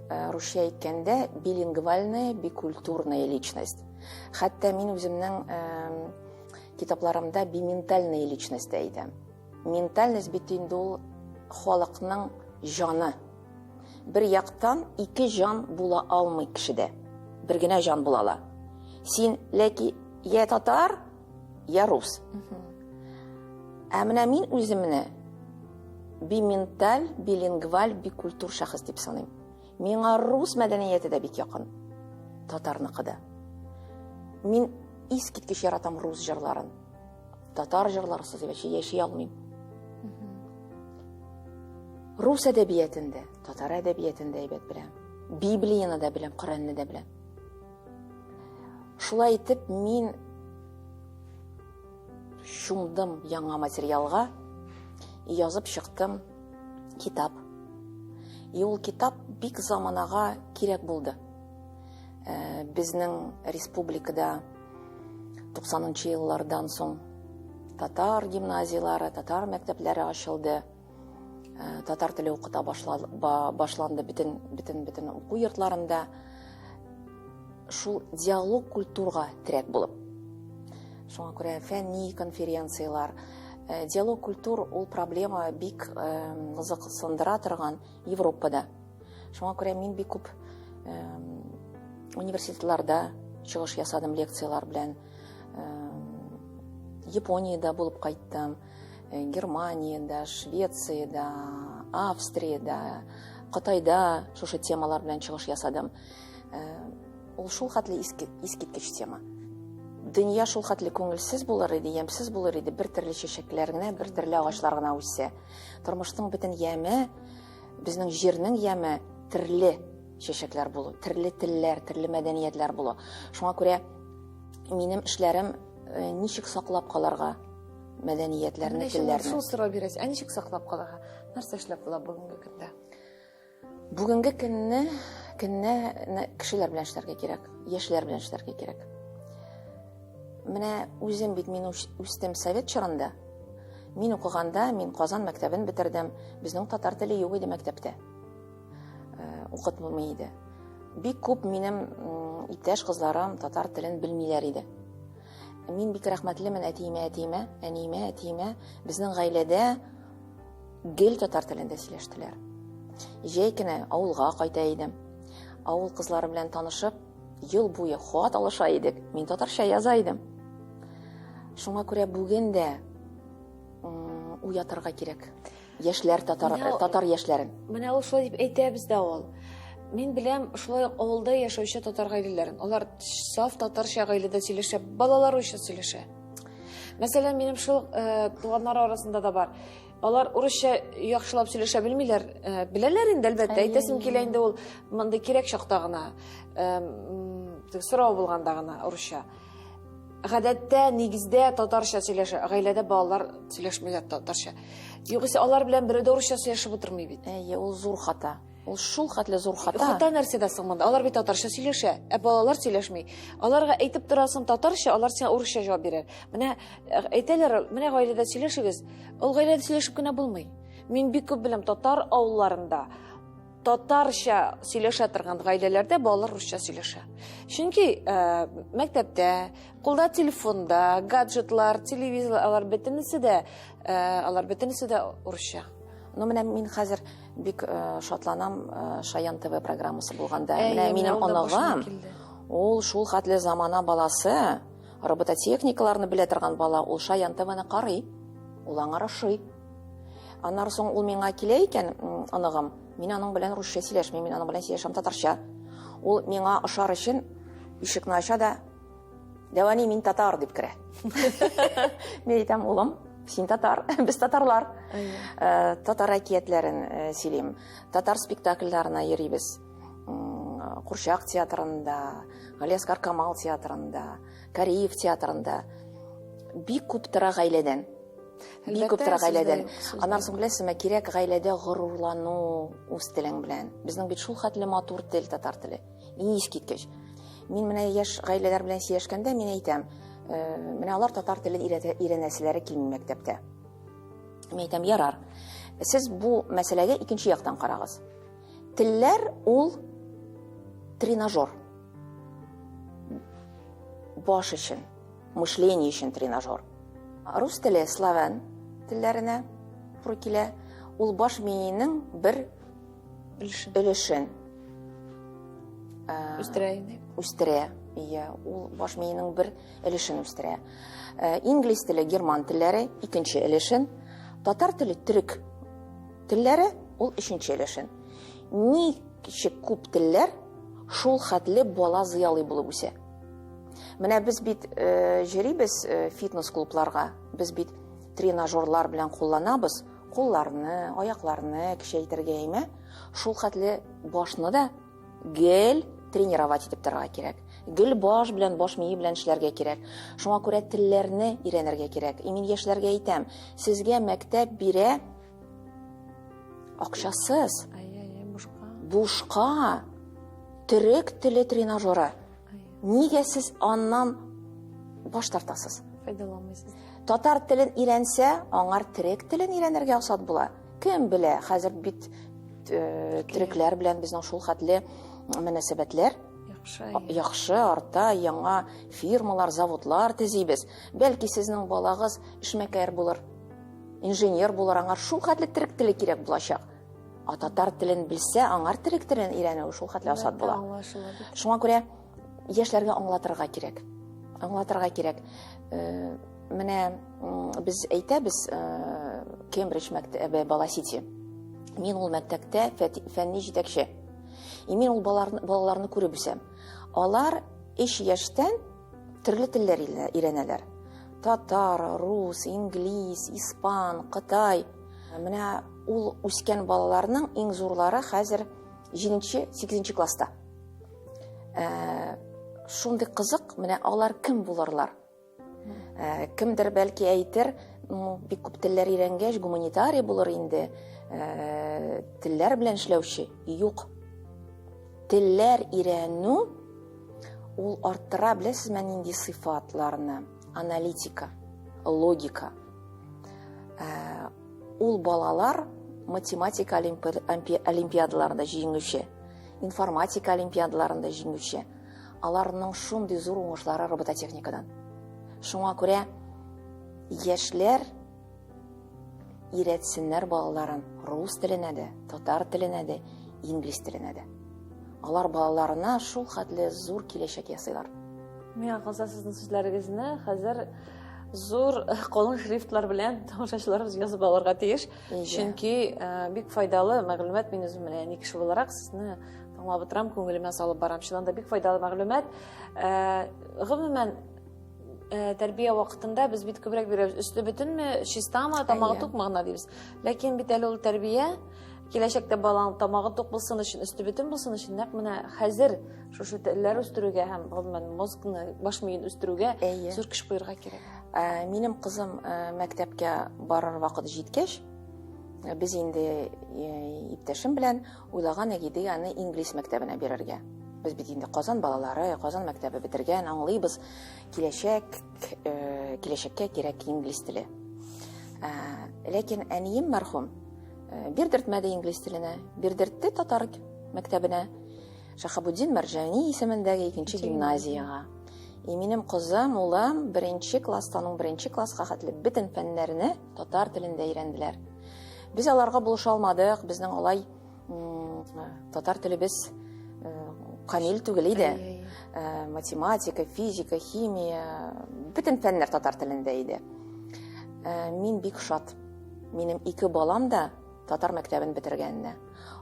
э, русча әйткәндә билингвальная, бикультурная личность. Хәтта мин үземнең э, китапларымда биментальная личность тә әйтәм. Ментальность бит инде ул халыкның җаны. Бер яктан ике җан була алмый кешедә. Бер генә җан була ала. Син ләки Я татар, я рус. Ә менә мин үземне бименталь, билингваль, бикультур шәхес дип саныйм. Миңа рус мәдәнияте дә бик якын, татарныкы да. Мин искиткеч яратам рус җырларын. Татар җырларысыз вообще яши алмыйм. Рус әдәбиятын да, татар әдәбиятын да әйбәт беләм. Библияне дә беләм, Коръәнне дә беләм. Шулай итеп, мин чумдым яңа материалга, язып чыктым китап. И ул китап бик заманага кирәк булды. Э, безнең республикада 90 еллардан соң татар гимназияләре, татар мәктәпләре ачылды. Э, татар теле укыта башланды бөтен бөтен бөтен уку йортларында. Шул диалог культурга терәк булып. Шуңа күрә фәнни конференцияләр, э, диалог культур ул проблема бик кызыксындыра торган Европада. Шуңа күрә мин бик күп университетларда чыгыш ясадым лекцияләр белән. Япониядә булып кайттым, э, Германиядә, Швециядә, Австриядә, Кытайда шушы темалар белән чыгыш ясадым. Э, ул шул хәтле искиткеч тема. Дөнья шул хәтле күңелсез булыр иде, ямьсез булыр иде, бер төрле чәчәкләр генә, бер төрле агачлар гына үссә. Тормышның бөтен яме, безнең җирнең яме төрле чәчәкләр булу, төрле телләр, төрле мәдәниятләр булу. Шуңа күрә минем эшләрем э, ничек саклап калырга мәдәниятләрне, телләрне. Шул сорау бирәсез. Ә ничек саклап калырга? Нәрсә эшләп була бүгенге көндә? Бүгенге көнне көнне кешеләр белән эшләргә кирәк, яшьләр белән эшләргә кирәк. Менә үзем бит мин үстем совет чорында. Мин укыганда мин Казан мәктәбен бетердем. Безнең татар теле юк иде мәктәптә. Э, укытылмый иде. Бик күп минем иптәш кызларым татар телен белмиләр иде. Мин бик рәхмәтлемен әтиемә, әтиемә, әниемә, әтиемә. Безнең гаиләдә гел татар телендә сөйләштеләр. Җәй көне авылга кайта идем. Авыл кызлары белән танышып, ел буе хат алыша идек. Мин татарча яза идем. Шуңа күрә бүген дә уятырга кирәк. Яшьләр татар менә, татар яшьләрен. Менә ул шулай дип әйтәбез дә ул. Мин беләм, шулай ук авылда яшәүче татар гаиләләрен. Алар саф татарча гаиләдә сөйләшә, балалар русча сөйләшә. Мәсәлән, минем шул э, туганнар арасында да бар. Алар урысча яхшылап сөйләшә белмиләр. Э, беләләр инде, әлбәттә. Әйтәсем килә инде ул мондый кирәк чакта гына, э, сорау булганда гына урысча. Гадәттә, нигездә татарча сөйләшә. Гаиләдә балалар сөйләшмиләр татарча. Югыйсә алар белән берәү дә урысча сөйләшеп утырмый бит. Әйе, ул зур хата. Ул шул хәтле зур хата. Хата нәрсәдә соң монда? Алар бит татарча сөйләшә, ә балалар сөйләшми. Аларга әйтеп торасың татарча, алар сиңа урысча җавап бирә. Менә э, әйтәләр, менә гаиләдә сөйләшегез. Ул гаиләдә сөйләшеп кенә булмый. Мин бик күп беләм татар авылларында татарча сөйләшә торган гаиләләрдә балалар русча сөйләшә. Чөнки э, мәктәптә, кулда телефонда, гаджетлар, телевизор, алар бөтенесе дә, э, алар бөтенесе дә урысча. Ну, менә мин хәзер бик э, шатланам э, Шаян ТВ программасы булганда. Менә минем оныгым, ул шул хәтле замана баласы, робототехникаларны белә торган бала, ул Шаян ТВны карый, ул аңар ошый. Аннары соң ул миңа килә икән, оныгым, мин аның белән русча сөйләшмим, мин аның белән сөйләшәм татарча. Ул миңа ошар өчен ишекне ача да, Дәвани, мин татар дип керә. Мин әйтәм, улым, син татар, без татарлар. Э, татар әкиятләрен э, сөйлим. Татар спектакльләренә йөрибез. Курчак театрында, Галиәсгар Камал театрында, Кариев театрында. Бик күп тора гаиләдән. Бик күп тора гаиләдән. Аннан соң беләсезме, кирәк гаиләдә горурлану үз телең белән. Безнең бит шул хәтле матур тел татар теле. Искиткеч. Мин менә яшь гаиләләр белән сөйләшкәндә мин әйтәм, э, менә алар татар телен өйрәнәселәре килми мәктәптә. Мин әйтәм, ярар. Сез бу мәсьәләгә икенче яктан карагыз. Телләр ул тренажер. Баш өчен. Мышление өчен тренажер. Рус теле славян телләренә туры килә. Ул баш миенең бер өлешен үстерә инде. Үстерә. Ие, ул баш миенең бер өлешен үстерә. Э, инглиз теле, герман телләре икенче өлешен, татар теле, төрек телләре ул өченче өлешен. Ничек күп телләр, шул хәтле бала зыялый булып үсә. Менә без бит э, җөрибез э, фитнес клубларга, без бит тренажерлар белән кулланабыз, кулларны, аякларны көчәйтергә әйме, шул хәтле башны да гел тренировать итеп торырга кирәк. Гел баш белән, баш мие белән эшләргә кирәк. Шуңа күрә телләрне өйрәнергә кирәк. И мин яшьләргә әйтәм, сезгә мәктәп бирә акчасыз. Ай-яй-яй, бушка. Бушка. Төрек теле тренажеры. Нигә сез аннан баш тартасыз? Файдаланмыйсыз. Татар телен өйрәнсә, аңар төрек телен өйрәнергә осат була. Кем белә, хәзер бит э, төрекләр белән безнең шул хәтле мөнәсәбәтләр яхшы, яхшы арта, яңа фирмалар, заводлар төзибез. Бәлки сезнең балагыз эшмәкәр булыр, инженер булыр, аңар шул хәтле төрек теле кирәк булачак. Ә татар телен белсә, аңар төрек телен өйрәнү шул хәтле асат була. Шуңа күрә яшьләргә аңлатырга кирәк. Аңлатырга кирәк. Э, менә без әйтәбез э, Кембридж мәктәбе Бала Сити. Мин ул мәктәптә фәнни җитәкче. И мин ул балаларны, балаларны күреп үсәм. Алар 3 яшьтән төрле телләр өйрәнәләр. Татар, рус, инглиз, испан, кытай. Менә ул үскән балаларның иң зурлары хәзер 7-8 класста. Ә, шундый кызык, менә алар кем булырлар? Ә, кемдер бәлки әйтер, ну, бик күп телләр өйрәнгәч, гуманитарий булыр инде, ә, телләр белән эшләүче. Юк. Телләр өйрәнү ул арттыра, беләсезме, нинди сыйфатларны? Аналитика, логика. Ә, ул балалар математика олимпиадаларында җиңүче, информатика олимпиадаларында җиңүче. Аларның шундый зур уңышлары робототехникадан. Шуңа күрә яшьләр өйрәтсеннәр балаларын рус теленә дә, татар теленә дә, инглиз теленә дә. Алар балаларына шул хәтле зур киләчәк ясыйлар. Миңа калса, сезнең сүзләрегезне хәзер зур калын шрифтлар белән тамашачыларыбыз язып алырга тиеш. Чөнки э, бик файдалы мәгълүмат мин үзем менә әни кеше буларак сезне тыңлап утырам, күңелемә салып барам. Чыннан да бик файдалы мәгълүмат. Э, гомумән, э, тәрбия вакытында без бит күбрәк бирәбез. Өсте бөтенме, чистамы, тамагы тукмы гына дибез. Ләкин бит әле ул тәрбия киләчәктә баланың тамагы тук булсын өчен, өсте бөтен булсын өчен нәкъ менә хәзер шушы телләр үстерүгә һәм гомумән мозгны, баш миен үстерүгә зур көч куярга кирәк. Ә, минем кызым э, мәктәпкә барыр вакыт җиткәч, э, без инде э, иптәшем белән уйлаган идек аны инглиз мәктәбенә бирергә. Без бит инде Казан балалары, Казан мәктәбе бетергән, аңлыйбыз, киләчәк, киләчәккә кирәк инглиз теле. Ләкин әнием мәрхүм бирдертмәде инглиз теленә, бирдертте татар мәктәбенә. Шахабуддин Мәрҗани исемендәге икенче гимназиягә. И минем кызым, улым беренче класстан уң беренче класска хәтле бөтен фәннәрне татар телендә өйрәнделәр. Без аларга булыша алмадык, безнең алай татар телебез э, камил түгел иде. Э, математика, физика, химия, бөтен фәннәр татар телендә иде. Э, мин бик шат. Минем ике балам да татар мәктәбен бетергәненә.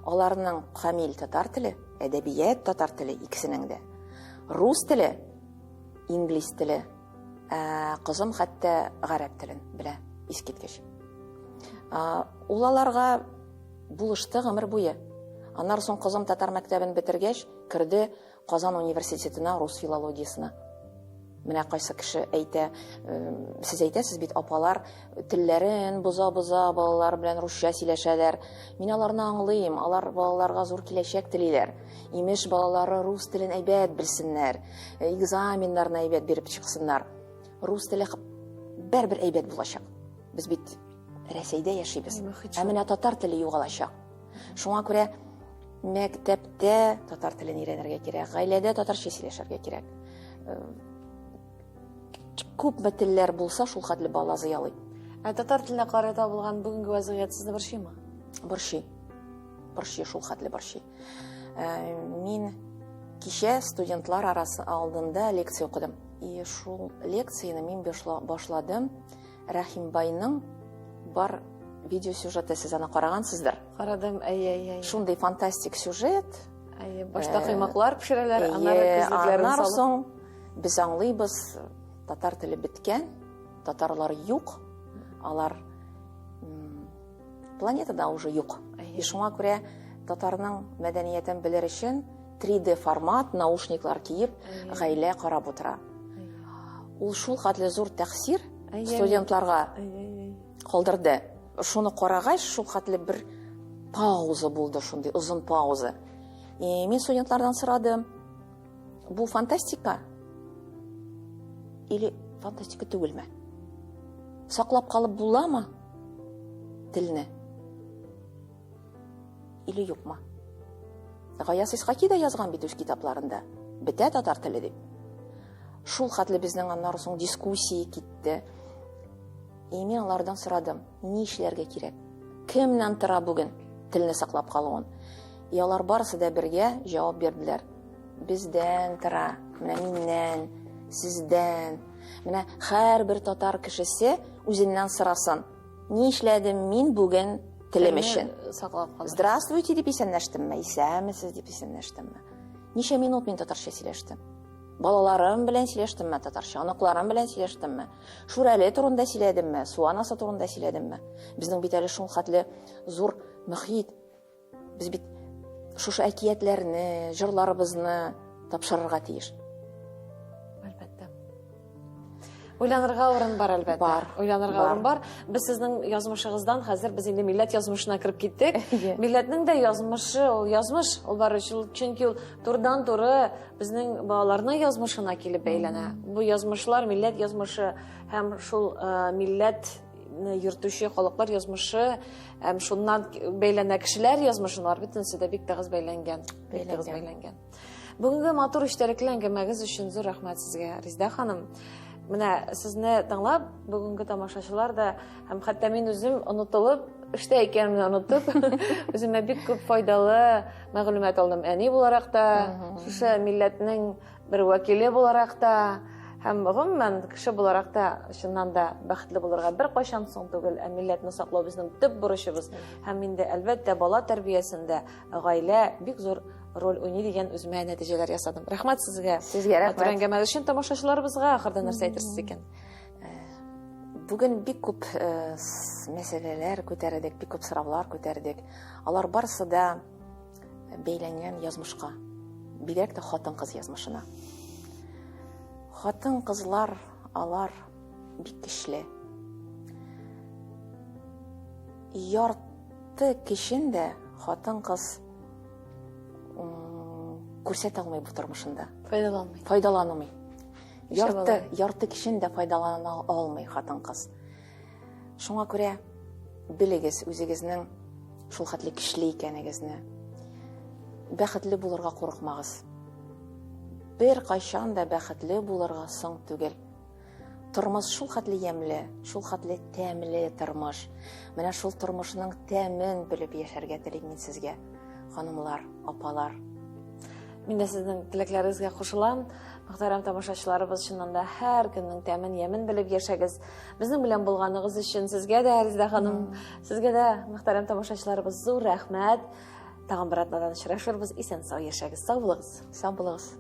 Аларның камил татар теле, әдәбият татар теле икесенең дә. Рус теле, инглиз теле, ә, кызым хәтта гарәп телен белә, искиткеч. Ул аларга булышты гомер буе. Аннан соң кызым татар мәктәбен бетергәч, керде Казан университетына рус филологиясенә. Менә кайсы кеше әйтә, сез әйтәсез бит, апалар телләрен боза-боза балалар белән русча сөйләшәләр. Мин аларны аңлыйм, алар балаларга зур киләчәк телиләр. Имеш, балалары рус телен әйбәт белсеннәр, экзаменнарны әйбәт биреп чыксыннар. Рус теле бәрбер әйбәт булачак. Без бит Рәсәйдә яшибез. Ә менә татар теле югалачак. Шуңа күрә мәктәптә татар телен өйрәнергә кирәк, гаиләдә татарча сөйләшергә кирәк. Э, күпме телләр булса, шул хәтле бала зыялый. Ә татар теленә карата булган бүгенге вазгыять сезне борчыймы? Борчый. Борчый, шул хәтле борчый. Э, мин Кичә студентлар арасы алдында лекция укыдым. И шул лекцияне мин башладым Рәхимбайның бар видеосюжеты, сез аны карагансыздыр. Карадым, әйе, әйе. Шундый фантастик сюжет. Әйе, башта э, коймаклар пешерәләр, аннары күзлекләрен салып. Соң без аңлыйбыз, татар теле беткән, татарлар юк, алар планетада уже юк. И шуңа күрә татарның мәдәниятен белер өчен 3D формат, наушниклар киеп, гаилә карап утыра. Ул шул хәтле зур тәэсир студентларга калдырды. Шуны карагач, шул хәтле бер пауза булды, шундый озын пауза. И мин студентлардан сорадым, бу фантастика или фантастика түгелме? Саклап калып буламы телне? Или юкмы? Гаяз Исхаки да язган бит үз китапларында. Бетә татар теле дип. Шул хәтле безнең аннары соң дискуссия китте. И мин алардан сорадым, ни эшләргә кирәк? Кемнән тора бүген телне саклап калуын? И алар барысы да бергә җавап бирделәр. Бездән тора, менә миннән, сездән. Менә һәрбер татар кешесе үзеннән сорасын. Ни эшләдем мин бүген телем өчен? Саклап калыр. Здравствуйте дип исәнләштемме? Исәнмесез дип исәнләштемме? Ничә минут мин татарча сөйләштем? Балаларым белән сөйләштемме татарча? Оныкларым белән сөйләштемме? Шүрәле турында сөйләдемме? Су анасы турында сөйләдемме? Безнең бит әле шул хәтле зур мөхит. Без бит шушы әкиятләрне, җырларыбызны тапшырырга тиеш. Әлбәттә. Уйланырга урын бар, әлбәттә. Бар. Уйланырга бар. урын бар. Без сезнең язмышыгыздан хәзер без инде милләт язмышына кереп киттек. Милләтнең дә язмышы, ул язмыш, ул бар ул чөнки ул турыдан-туры безнең балаларның язмышына килеп бәйләнә. Бу язмышлар, милләт язмышы һәм шул э, милләт йөртүче халыклар язмышы һәм шуннан бәйләнә кешеләр язмышы, алар бөтенесе дә бик тыгыз бәйләнгән. Бик тыгыз бәйләнгән. Бүгенге матур эчтәлекле әңгәмәгез өчен зур рәхмәт сезгә, Резда ханым. Менә сезне тыңлап, бүгенге тамашачылар да һәм хәтта мин үзем онытылып, эштә икәнемне онытып, үземә бик күп файдалы мәгълүмат алдым. Әни буларак та, шушы милләтнең бер вәкиле буларак та һәм гомумән кеше буларак та чыннан да бәхетле булырга беркайчан соң түгел, ә милләтне саклау безнең төп бурычыбыз. Һәм инде әлбәттә бала тәрбиясендә гаилә бик зур роль уйный дигән үземә нәтиҗәләр ясадым. Рәхмәт сезгә. Сезгә рәхмәт. Матур әңгәмә өчен тамашачыларыбызга ахырда нәрсә әйтерсез икән? Э, бүген бик күп э, мәсьәләләр күтәрдек, бик күп сораулар күтәрдек. Алар барысы да бәйләнгән язмышка, бигрәк тә хатын-кыз язмышына. Хатын-кызлар алар бик көчле. Ярты көчен дә хатын-кыз күрсәтә алмый бу тормышында. Файдаланмый. Файдаланмый. Ярты, ярты көчен дә файдалана алмый хатын-кыз. Шуңа күрә белегез үзегезнең шул хәтле көчле икәнегезне. Бәхетле булырга курыкмагыз. Бер кайчан да бәхетле булырга соң түгел. Тормыш шул хәтле ямьле, шул хәтле тәмле тормыш. Менә шул тормышның тәмен белеп яшәргә телим мин сезгә, ханымлар, апалар. Мин дә сезнең теләкләрегезгә кушылам. Мөхтәрәм тамашачыларыбыз, чыннан да һәр көннең тәмен, ямен белеп яшәгез. Безнең белән булганыгыз өчен сезгә дә, Резеда ханым, сезгә дә, мөхтәрәм тамашачыларыбыз, зур рәхмәт. Тагын бер атнадан очрашырбыз. Исән-сау яшәгез. Сау булыгыз. Сау булыгыз.